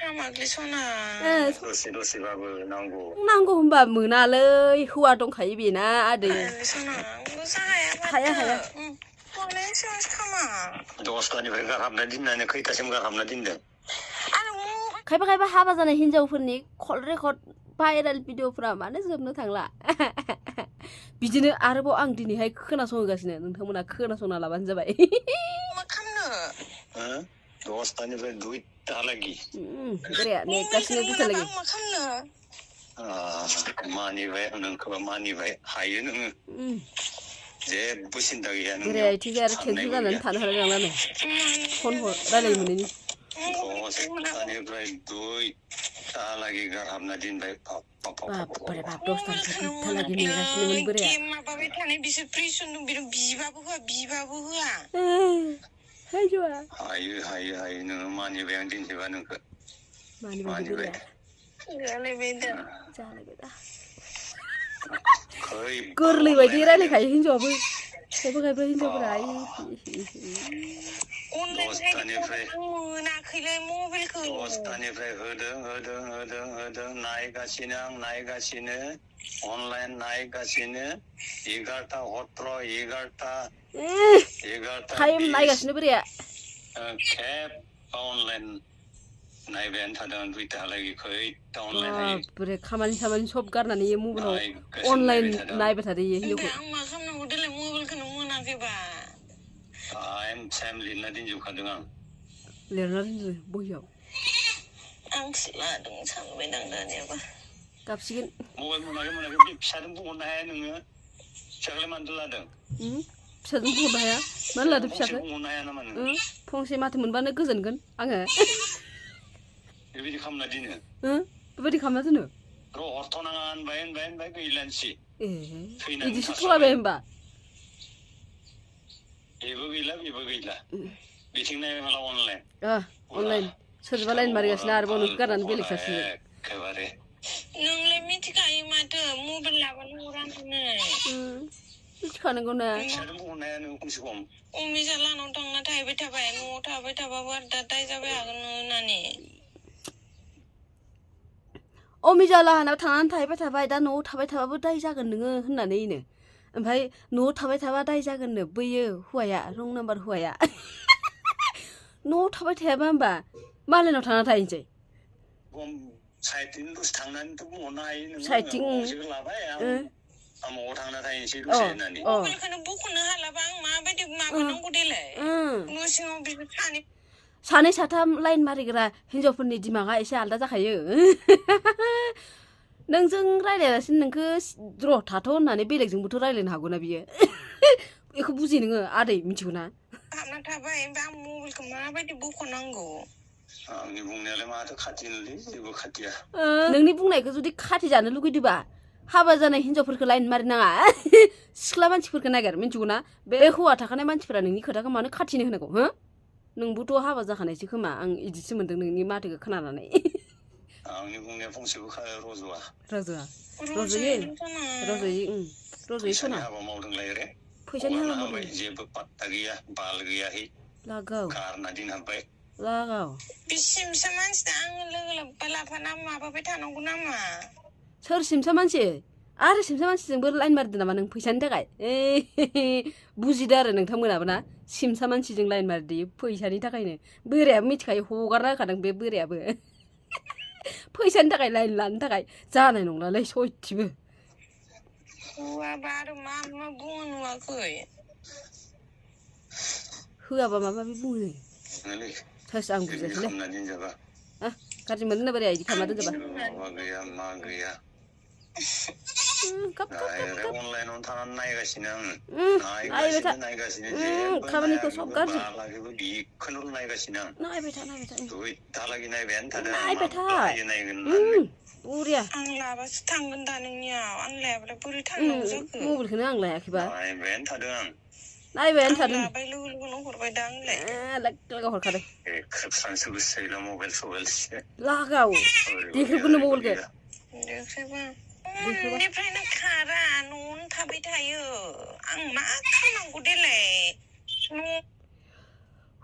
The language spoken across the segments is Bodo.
हामाखै सना दसेबाबो नांगौ होनबा मोनालै हौवा दंखायो बेना आदै सना हाया दसथानिफ्राय गारहाबना दोननानै खैथासिम गारहाबना दोनदों खायफा हाबा जानाय हिनजावफोरनि कल रेकर्ड भाइरेल भिडिअफोरा मानो जोबनो थांला बिदिनो आरोबाव आं दिनैहाय खोनासंगासिनो नोंथांमोना खोनासंना लाबानो जाबाय मा खामनो दसथानिफ्राय दुइथालागि बोराया नेगासिनो दुइथालागि मा खामनो मानिबाय नोंखौबा मानिबाय हायो नोङो जेबो सिन्था गैया नों बोराया इथिंजाय आरो टेनसन जानानै थानो हानाय नंला नै फन रायलाय मोनैनि दसथानिफ्राय दुइथालागि गारहाबना दोनबाय बापरे बाप दसथानिफ्राय दुइथालागि नेगासिनोमोन बोराया माबाबाय थानाय बिसोर प्रेसन दं बिबाबो होआ हायो नोङो मानिबाय आं दिनैबा नोंखौ मानिबाय जालायबाय दा गोरलै बायदि रायलायखायो हिनजावाबो खायफा हिनजावफोरा दसथानिफ्राय मोनाखैलै मबाइलखौ दसथानिफ्राय होदों नायगासिनो अनलाइन नायगासिनो 11:17 टाइम नायगासिनो बोराया खेब अनलाइन नायबायानो थादों दुइथालागि खैथा अनलाइन हायो बापरे खामानि सब गारनानै मबाइलाव अनलाइन नायबाय थादों हिनजावखौ आं मा खालामनांगौ देलाय मबाइलखौनो मोनाखैबा टाइम लिरना दोनजोबखादों आं बहियाव आंसो लादों सानबाय दानियाबा गाबसिगोन मबाइल मोनाखै बे फिसाजों बुंहरनो हाया नोङो फिसाखौलाय मानो लादों फिसाजों बुंहरनो हाया मानो लादों फिसाखौ बुंहरनो हाया नामा नोङो फंसे माथो मोनबानो गोजोनगोन आङो बेबायदि खालामना दोनो बेबायदि खालामना दोनो र' हरथ'नाङा होनबाय गैलानोसै बिदिसो थगायबाय होनबा बेबो गैला बिथिं नायबाय माला अनलाइन सोरबा लाइन मारिगासिनो आरोबाव नोंखौ गारनानै बेलेग सासेजों एखेबारे नोंलाय मिथिखायो माथो मबाइल लाबानो हरा नोङो मिथिखानांगौ ना फिसाजों बुंहरनो हाया नों खमसे खम अमिजा लानाव थांना थाहैबाय थाबाय न'आव थाबाय थाबाबो आरो दा दाय जाबाय हागोन होननानै अमिजा लाहानाव थांनानै थाहैबाय थाबाय दा न'आव थाबाय थाबाबो दाय जागोन नोङो होननानैनो ओमफ्राय न'आव थाबाय थाबा दाय जागोननो बैयो हौवाया रं नाम्बार हौवाया न'आव थाबाय थायाबा होमबा मालायनाव थांना थाहैनोसै साइथिं दसे थांनानैथ' बुंहरनो हायो नोङो साइथिं लाबाय आमाव थांना थाहैनोसै दसे होननानै मबाइलखौनो बख'नो हालाबा आं माबायदि माबानांगौ देलाय न' सिङाव बिसोर सानै साथाम लाइन मारिग्रा हिनजावफोरनि दिमागा एसे आलदा जाखायो नोंजों रायलायालासिनो नोंखौ र' थाथ' होननानै बेलेगजोंबोथ' रायलायनो हागौना बियो बेखौ बुजियो नोङो आदै मिथिगौ ना हाबना थाबाय ओमफ्राय आं मबाइलखौ माबायदि बख'नांगौ आंनि बुंनायालाय माथो खाथिनोलै जेबो खाथिया नोंनि बुंनायखौ जुदि खाथि जानो लुगैदोंबा हाबा जानाय हिनजावफोरखौ लाइन मारिनाङा सिख्ला मानसिफोरखौ नागिर मिथिगौ ना बे हौवा थाखानाय मानसिफोरा नोंनि खोथाखौ मानो खाथिनो होनांगौ हो नोंबोथ' हाबा जाखानायसो खोमा आं इदिसो मोनदों नोंनि माथोखौ खोनानानै आंनि बुंनाया फंसेबो रज'यो सना हाबा मावदोंलाय रे फैसानि हाबा मावदों जेबो पात्ता गैया बाल गैयाहै लागाव गारना दोनहाबबाय लागाव बे सिमसा मानसि दा आङो लोगो लोब्बा लाफाना माबाबाय थानांगौ नामा सोर सिमसा मानसि आरो सिमसा मानसिजोंबो लाइन मारिदों नामा नों फैसानि थाखाय बुजिदो आरो नोंथांमोनाबो ना सिमसा मानसिजों लाइन मारिदो फैसानि थाखायनो बोरायाबो मिथिखायो हगारना होखादों बे बोरायाबो फैसानि थाखाय लाइन लानो थाखाय जानाय नंलालै सयथिबो होआबा आरो मा बुङो नुवाखै होआबा माबा माबि बुङो थोस आं बुजियासैलै गाज्रि मोनो बोराया इदि खालामना दोनजाबा माबा गैया मा गैया अनलाइनाव थानानै नायगासिनो आङो खामानिखौ सब गाज्रि बेखौनो नायगासिनो आं नायबाय था दालागि नायबायानो थादों बुरिया आं लाबासो थांगोन दा नोंनियाव आं लायाब्ला बोरै थांनांगौ जाखो मबाइलखौनो आं लायाखैबा नायबायानो थादों आं लाबाय लोगो हरबाय दा आंलाय लोगो हरखादों खेबस्रांसो गोसोला मबाइल लागाव देख्रेबगोन मबाइलखौ देख्रेबा उननिफ्रायनो खारा न'आवनो थाबाय थायो आं मा खालामनांगौ देलाय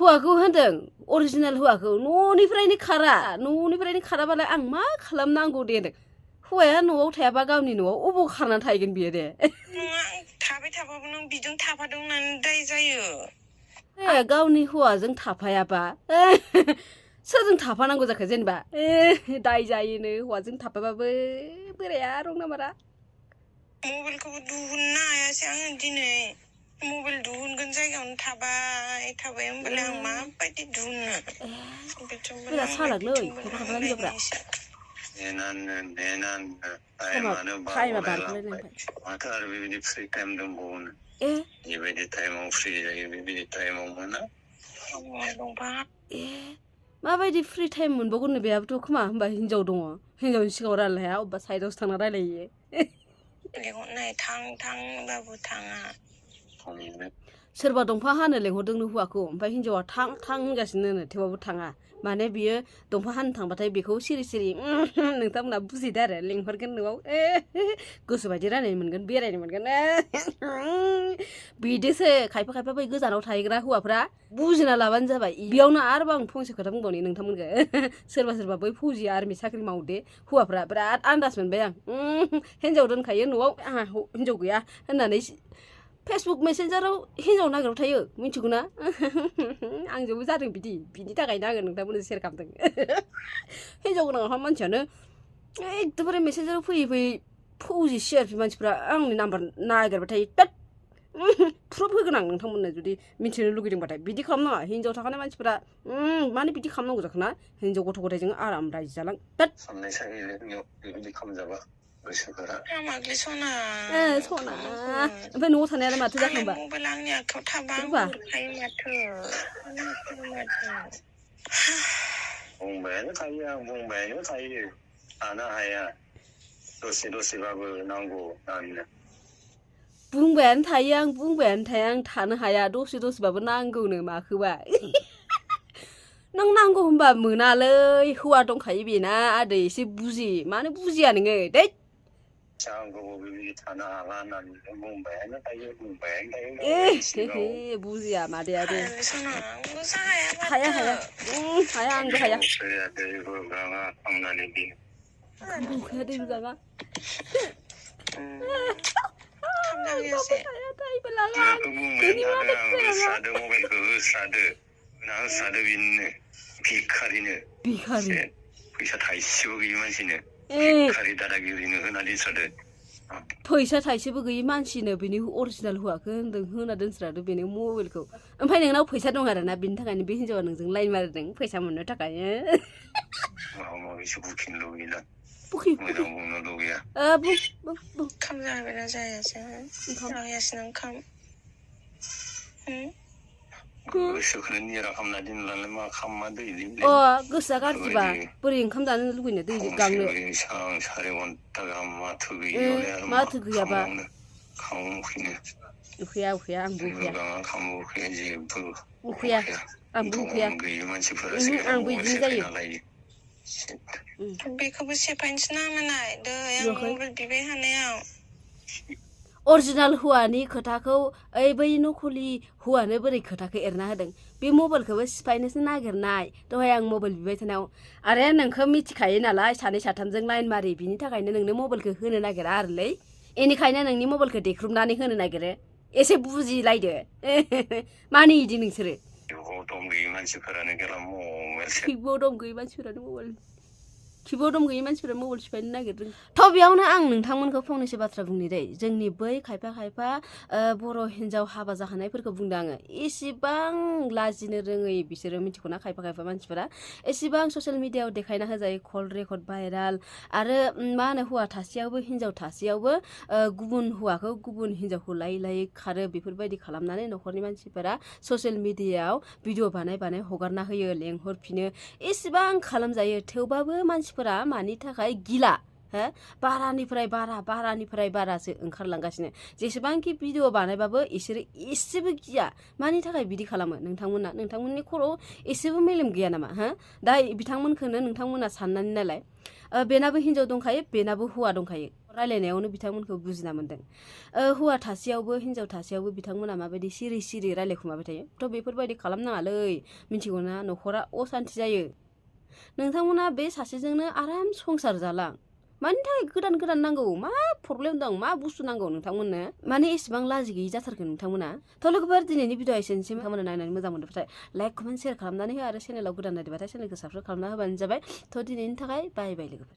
हौवाखौ होनदों अरिजिनेल हौवाखौ न'निफ्रायनो खाराबालाय आं मा खालामनांगौ दे होनदों हौवाया न'आव थायाबा गावनि न'आव अबाव खारनानै थाहैगोन बियो दे थाबाय थाबाबो नों बिजों थाफादों होननानै दाय जायो गावनि हौवाजों थाफायाबा सोरजों थाफानांगौ जाखो जेनेबा दाय जायोनो हौवाजों थाफाबाबो बोराया रं नाम्बारा मबाइलखौबो दिहुननो हायासै आङो दिनै मबाइल दिहुनगोन जायगायावनो थाबाय होनबालाय आं माबायदि दिहुननो बिराद सालाकलै खायफा हिनजावफ्रा टाइमा बारग'लायनांबाय माथो आरो बेबायदि फ्रि टाइम दंबावोनो बेबायदि टाइमाव फ्रि जायो बेबायदि टाइमाव मोना माबायदि फ्रि टाइम मोनबावगोननो बेहाबोथ' खोमा होमबा हिनजाव दङ हिनजावनि सिगाङाव रायलाया अबेबा साइडआवसो थांना रायलायो लेंहरनाय थांबाबो थाङा सोरबा दंफां हानो लेंहरदोंनो हौवाखौ ओमफ्राय हिनजावा थां होनगासिनो थेवबाबो थाङा माने बियो दंफां हानो थांबाथाय बेखौ सिरि नोंथांमोना बुजिदो आरो लेंहरगोन न'आव गोसोबायदि रायलायनो मोनगोन बेरायनो मोनगोन बिदिसो खायफा बै गोजानाव थाहैग्रा हौवाफ्रा बुजिना लाबानो जाबाय बेयावनो आरोबाव आं फंसे खोथा बुंबावनि नोंथांमोनखौ सोरबा बै फौजि आर्मि साख्रि मावदे हौवाफ्रा बिराद आन्दाज मोनबाय आं हिनजाव दोनखायो न'आव आंहा हिनजाव गैया होननानै फेसबुक मेसेन्जाराव हिनजाव नागिरबाय थायो मिथिगौ ना आंजोंबो जादों बिनि थाखायनो आङो नोंथांमोननो सेयार खालामदों हिनजाव गोनांहा मानसियानो एकदमबारे मेसेन्जाराव फैयै फौजि सिआरपि मानसिफ्रा आंनि नाम्बार नागिरबाय थायो तात प्रुफ होगोन आं नोंथांमोननो जुदि मिथिनो लुगैदोंबाथाय बिदि खालामनाङा हिनजाव थाखानाय मानसिफ्रा माने बिदि खालामनांगौ जाखोना हिनजाव गथ' गथायजों आराम रायजो जालां तात बेबायदि खालामजाबा गोसोफोरा सना ओमफ्राय न'आव थानायालाय माथो जाखांबा मबाइल आंनि आखायाव थाबा हरखायो माथो बुंबायानो थायो थानो हाया दसेबाबो नांगौ आंनो बुंबायानो थायो आं थानो हाया दसेबाबो नांगौनो माखोबा नों नांगौ होनबा मोनालै हौवा दंखायो बेना आदै एसे बुजि मानो बुजिया नोङो दै आंखौबो बेबायदि थानो हाला होननानै बुंबायानो थायो बुजिया मादैयाबो हाया आंबो हाया दै बोगाङा भिखारि फैसा थाइसेबो गैयि मानसिनो भिखारि दादागिरिनो होनानै दोनस्रादो फैसा थाइसेबो गैयि मानसिनो बेनि अरिजिनेल हौवाखौ होना दोनस्रादो बेनि मबाइलखौ ओमफ्राय नोंनाव फैसा दं आरोना बेनि थाखायनो बे हिनजावा नोंजों लाइन मारिदों फैसा मोननो थाखाय बुखिनो लुगैला बुखि मोजां बुंनो लुगैया ओंखाम जाबायना जायासै ओंखाम गोसोखौनो निरा खालामना दोनलांनो मा खालामा दै गोसोआ गाज्रिबा बोरै ओंखाम जानो लुगैनो दै गांनो 3-4 घन्टा गाहाम माथो गैयाबा उखैया आंबो उखैया आंबो बिदिनो जायो बेखौबो सेफायनोसो नामानाय दै आं मबाइल बिबाय हानायाव अरिजिनेल हौवानि खोथाखौ बै नखलि हौवानो बोरै खोथाखौ एरना होदों बे मबाइलखौबो सिफायनोसो नागिरनाय दहाय आं मबाइल बिबाय थानायाव आरे नोंखौ मिथिखायो नालाय 2-3जों लाइन मारि बिनि थाखायनो नोंनो मबाइलखौ होनो नागिरा आरोलै बेनिखायनो नोंनि मबाइलखौ देख्रुबनानै होनो नागिरो एसे बुजिलायदो मानि इदि नोंसोरो खिबो दम गैयै मानसिफोरा मबाइल सिफायनो नागिरदों थ' बेयावनो आं नोंथांमोनखौ फंनैसो बाथ्रा बुंनि दै जोंनि बै खायफा बर' हिन्जाव हाबा जाखानायफोरखौ बुंदों आङो एसेबां लाजिनो रोङै बिसोरो मिथिगौना खायफा मानसिफोरा एसेबां ससियेल मिडियायाव देखायना होजायो कल रेकर्ड भाइराल आरो मा होनो हौवा थासेयावबो हिन्जाव थासेयावबो गुबुन हौवाखौ गुबुन हिन्जावखौ लायै खारो बेफोरबायदि खालामनानै न'खरनि मानसिफोरा ससियेल मिडियायाव भिडिअ बानाय हगारना होयो लेंहरफिनो एसेबां खालामजायो थेवबाबो मानसिफोरा मानि थाखाय गिला बारानिफ्राय बारासो ओंखारलांगासिनो जेसेबांखि भिडिअ बानायबाबो इसोरो एसेबो गिया मानि थाखाय बिदि खालामो नोंथांमोननि खर'आव एसेबो मेलेम गैया नामा दा बिथांमोनखौनो नोंथांमोना साननानै नालाय बेनाबो हिन्जाव दंखायो बेनाबो हौवा दंखायो रायलायनायावनो बिथांमोनखौ बुजिना मोन्दों हौवा थासेयावबो हिनजाव थासेयावबो बिथांमोना माबायदि सिरि सिरि रायलायखुमाबाय थायो थ' बेफोरबायदि खालामनाङालै मिथिगौना न'खरा असान्ति जायो नोंथांमोना बे सासेजोंनो आराम संसार जालां मानि थाखाय गोदान गोदान नांगौ मा प्रब्लेम दं मा बुस्थु नांगौ नोंथांमोननो माने एसेबां लाजि गैयि जाथारगोन नोंथांमोना थ' लोगोफोर दिनैनि भिडिअ एसेनोसै नोंथांमोना नायनानै मोजां मोनदोंबाथाय लाइक कमेन्ट शेयार खालामनानै हो आरो चेनेलाव गोदान नायदोंबाथाय चेनेलखौ साबस्क्राइब खालामना होबानो जाबाय थ' दिनैनि थाखाय बाय बाय लोगोफोर